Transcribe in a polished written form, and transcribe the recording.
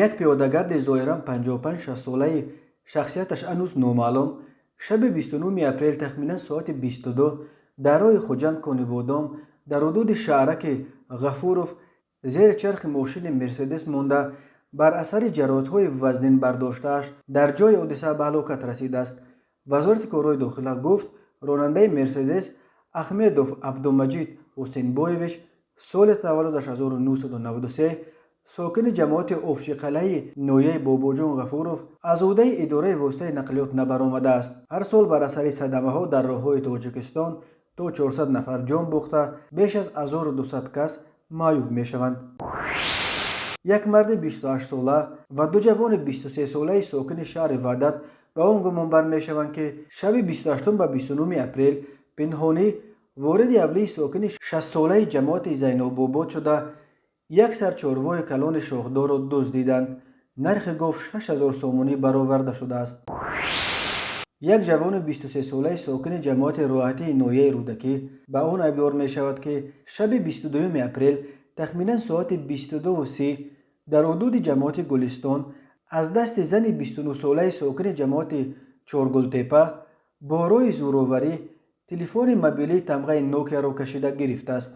Як пиёдагарди зоҳиран 55-60 солаи шахсияташ ҳанӯз номаълум шаби 29 апрел тахминан соати 22 дар роҳи Хуҷанд Конибодом дар ҳудуди шаҳраки Ғафуров зери чархи мошини Мерседес монда, бар асари ҷароҳатҳои вазнин бардоштааш дар ҷои ҳодиса ба ҳалокат расидааст. Вазорати корҳои дохила гуфт, ронандаи Мерседес Ахмедов Абдумаҷид Ҳусейнбоевич, соли таваллудаш 1993, сокини ҷамоати Овчиқалъаи ноҳияи Бобоҷон Ғафуров, аз ӯҳдаи идораи воситаи нақлиёт набаромадааст. Ҳар сол бар асари садамаҳо дар роҳҳои Тоҷикистон то 400 нафар ҷон бохта, беш аз 1200 кас маъюб мешаванд. Як марди 28-сола ва ду ҷавони 23-солаи сокини шаҳри Ваҳдат ба он гумонбар мешаванд, ки шаби 28 ба 29 апрел пинҳонӣ вориди ҳавлии сокини 60-солаи ҷамоати Зайнобобод шуда, як сар чорвои калони шохдорро дуздиданд. Нархи гов 6000 сомонӣ бароварда шудааст. Як ҷавони 23-солаи сокини ҷамоати Роҳатии ноҳияи Рӯдакӣ ба он айбдор мешавад, ки шаби 22 апрел тахминан соати 22:30 дар ҳудуди ҷамоати Гулистон аз дасти зани 29-солаи сокини ҷамоати Чоргултепа бо роҳи зӯроварӣ телефони мобилии тамғаи Нокияро кашида гирифтааст.